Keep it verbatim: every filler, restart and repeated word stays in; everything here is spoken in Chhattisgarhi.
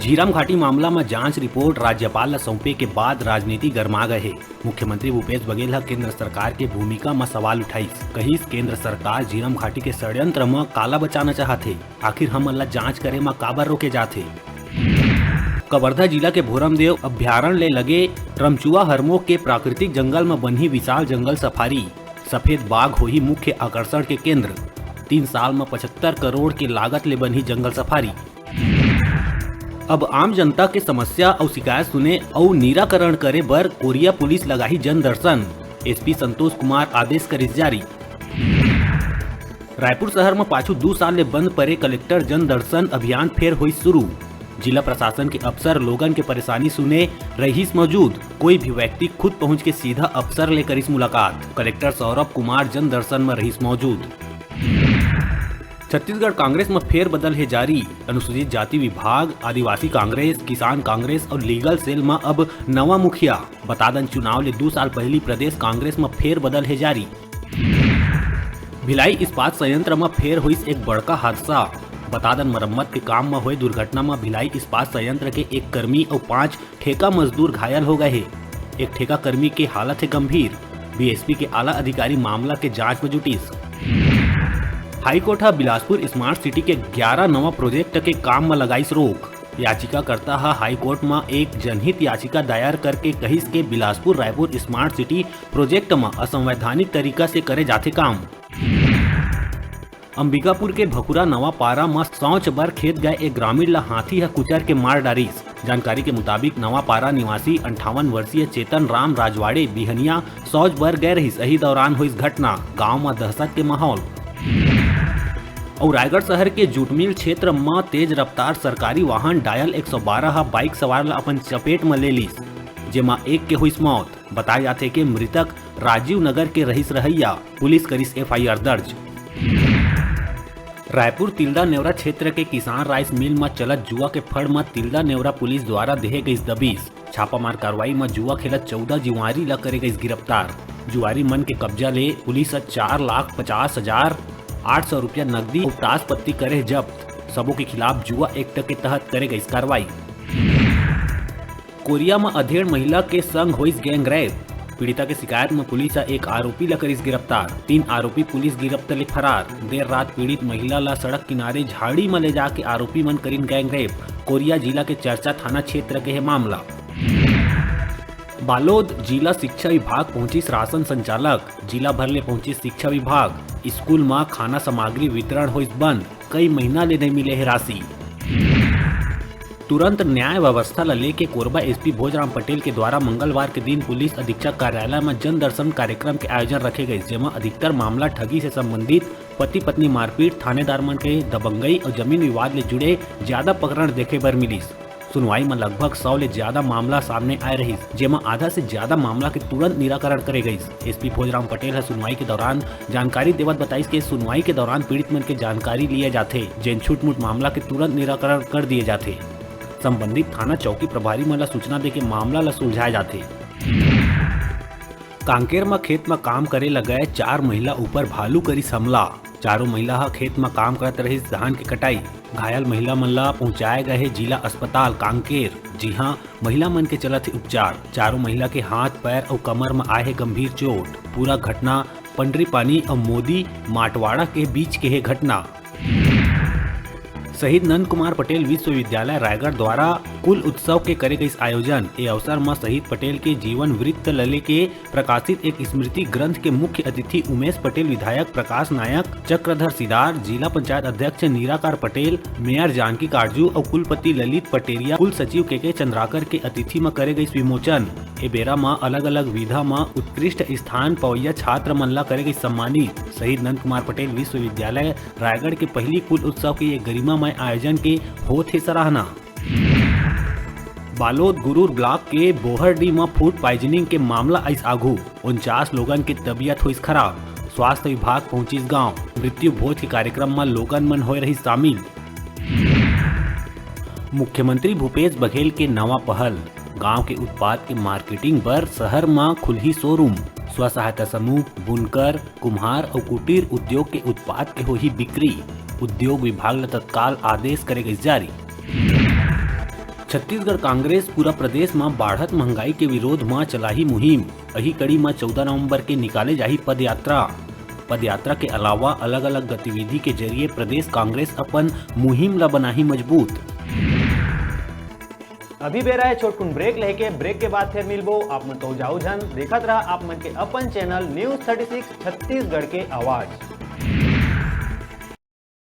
झीरम घाटी मामला म जांच रिपोर्ट राज्यपाल ल सौंपे के बाद राजनीति गरमा गए हे। मुख्यमंत्री भूपेश बघेल ह केंद्र सरकार के भूमिका म सवाल उठाइस, कहिस, केंद्र सरकार झीरम घाटी के षड्यंत्र म काला बचाना चाहत हे। आखिर हमन ला जांच करे म काबर रोके जाथे? कवर्धा जिला के भोरमदेव अभ्यारण्य ले लगे रमचुआ हरमोख के प्राकृतिक जंगल म बनही विशाल जंगल सफारी। सफेद बाघ होही मुख्य आकर्षण के केंद्र। तीन साल म पचहत्तर करोड़ के लागत ले बनही जंगल सफारी। अब आम जनता के समस्या अउ शिकायत सुने अउ निराकरण करे बर कोरिया पुलिस लगाही जन दर्शन। एसपी संतोष कुमार आदेश करिस जारी। रायपुर शहर म पाछू दू साल ले बंद परे कलेक्टर जन दर्शन अभियान फेर होइस शुरू। जिला प्रशासन के अफसर लोगन के परेशानी सुने रहिस मौजूद। कोई भी व्यक्ति खुद पहुंच के सीधा अफसर ले करिस मुलाकात। कलेक्टर सौरभ कुमार जन दर्शन म रहिस मौजूद। छत्तीसगढ़ कांग्रेस म फेरबदल हे जारी। अनुसूचित जाति विभाग, आदिवासी कांग्रेस, किसान कांग्रेस अउ लीगल सेल म अब नवा मुखिया। बता दन, चुनाव ले दू साल पहिली प्रदेश कांग्रेस म फेरबदल हे जारी। भिलाई इस्पात संयंत्र म फेर होइस एक बड़का हादसा। बता दन, मरम्मत के काम म होए दुर्घटना म भिलाई इस्पात संयंत्र के एक कर्मी अउ पांच ठेका मजदूर घायल हो गए हे। एक ठेका कर्मी के हालत हे गंभीर। बीएसपी के आला अधिकारी मामला के जांच म जुटिस। हाईकोर्ट ह बिलासपुर स्मार्ट सिटी के ग्यारह नवा प्रोजेक्ट के काम म लगाइस रोक। याचिकाकर्ता ह हाईकोर्ट म एक जनहित याचिका दायर करके कहिस के Bilaspur Raipur smart city project म असंवैधानिक तरीका से करे जाथे काम। अंबिकापुर के भकुरा नवापारा म शौच बर खेत गए एक ग्रामीण ल हाथी ह कुचर के मार डारिस। जानकारी के मुताबिक, नवापारा निवासी अंठावन वर्षीय चेतन राम राजवाड़े बिहनिया शौच बर गए रहिस। यही दौरान होइस घटना। गांव म दहशत के माहौल। अउ रायगढ़ शहर के जूटमिल क्षेत्र म तेज रफ्तार सरकारी वाहन डायल एक सौ बारह ह बाइक सवार ल अपन चपेट म ले लिस, जेमा एक के होइस मौत। बताए जाथे के मृतक राजीव नगर के रहिस रहइया। पुलिस करिस एफआईआर दर्ज। रायपुर तिल्दा नेवरा क्षेत्र के किसान राइस मिल म चलत जुआ के फड़ म तिल्दा नेवरा पुलिस द्वारा देहे गइस दबिश। छापामार कार्रवाई म जुआ खेलत चौदह जुआरी ल करे गइस गिरफ्तार। जुआरी मन के कब्जा ले पुलिस ह चार लाख पचास हजार आठ सौ रुपया नकदी अउ ताश पत्ती करे जब्त। सबो के खिलाफ जुआ एक्ट के तहत करे गइस कार्रवाई। कोरिया म अधेड़ महिला के संग होइस गैंग रेप। पीड़िता के शिकायत म पुलिस ह एक आरोपी ल करिस गिरफ्तार। तीन आरोपी पुलिस गिरफ्त ले फरार। देर रात पीड़ित महिला ल सड़क किनारे झाड़ी म ले जाके आरोपी मन करिन गैंग रेप। कोरिया जिला के चरचा थाना क्षेत्र के हे मामला। बालोद, जिला शिक्षा विभाग पहुंचिस राशन संचालक। जिला भर ले पहुंचिस शिक्षा विभाग। स्कूल म खाना सामग्री वितरण होइस बंद। कई महीना ले नइ मिले हे राशि। तुरंत न्याय व्यवस्था ल लेके कोरबा एसपी भोजराम पटेल के द्वारा मंगलवार के दिन पुलिस अधीक्षक कार्यालय म जन दर्शन कार्यक्रम के आयोजन रखे गइस, जेमा अधिकतर मामला ठगी से संबंधित, पति पत्नी मारपीट, थानेदार मन के दबंगई अउ जमीन विवाद ले जुड़े ज्यादा प्रकरण देखे बर मिलिस। सुनवाई म लगभग सौ ले ज्यादा मामला सामने आए रहिस, जेमा आधा से ज्यादा मामला के तुरंत निराकरण करे गइस। एसपी भोजराम पटेल ह सुनवाई के दौरान जानकारी देवत बताइस के सुनवाई के दौरान पीड़ित मन के जानकारी लिए जाथे, जेन छुटमुट मामला के तुरंत निराकरण कर दिए जाथे। संबंधित थाना चौकी प्रभारी मन ल सूचना देके मामला ल सुलझाए जाथे। कांकेर म खेत म काम करे ल गए चार महिला ऊपर भालू करिस हमला। चारों महिला ह खेत म काम करत रहिस धान के कटाई। घायल महिला मन ला पहुंचाए गए हे जिला अस्पताल कांकेर, जिहां महिला मन के चलत हे उपचार। चारों महिला के हाथ, पैर अउ कमर म आए हे गंभीर चोट। पूरा घटना पंडरीपानी अउ मोदी माटवाड़ा के बीच के हे घटना। शहीद नंद कुमार पटेल विश्वविद्यालय रायगढ़ द्वारा कुल उत्सव के करे गइस आयोजन। ए अवसर म शहीद पटेल के जीवन वृत्त ल लेके प्रकाशित एक स्मृति ग्रंथ के मुख्य अतिथि उमेश पटेल, विधायक प्रकाश नायक, चक्रधर सिदार, जिला पंचायत अध्यक्ष निराकार पटेल, मेयर जानकी काटजू अउ कुलपति ललित पटेरिया, कुल सचिव के के चंद्राकर के अतिथि म करे गइस विमोचन। ए बेरा म अलग-अलग विधा म उत्कृष्ट स्थान पवैया छात्र मन ला करे गइस सम्मानित। शहीद नंद कुमार पटेल विश्वविद्यालय रायगढ़ के पहिली कुल उत्सव के ये गरिमामय आयोजन के होत हे सराहना। बालोद गुरूर ब्लॉक के बोहरडीह म फूड पॉइजनिंग के मामला आइस आघू। उनचास लोगन के तबीयत होइस खराब। स्वास्थ्य विभाग पहुंचिस गांव। मृत्यु भोज के कार्यक्रम म लोगन मन होए रहिस शामिल। मुख्यमंत्री भूपेश बघेल के नवा पहल, गांव के उत्पाद के मार्केटिंग बर शहर म खुलही शोरूम। स्व सहायता समूह, बुनकर, कुम्हार अउ कुटीर उद्योग के उत्पाद के होही बिक्री। उद्योग विभाग ल तत्काल आदेश करे गइस जारी। छत्तीसगढ़ कांग्रेस पूरा प्रदेश म बाढ़त महंगाई के विरोध म चलाही मुहिम। अही कड़ी म चौदह नवंबर के निकाले जाही पदयात्रा। पदयात्रा के अलावा अलग-अलग गतिविधि के जरिए प्रदेश कांग्रेस अपन मुहिम ल बनाही मजबूत। अभी बेरा है छोटकुन ब्रेक लेके, ब्रेक के बाद फिर मिलबो। आप मन कहू जाऊ झन, देखत रहा आप मन के अपन channel news thirty six Chhattisgarh के आवाज़।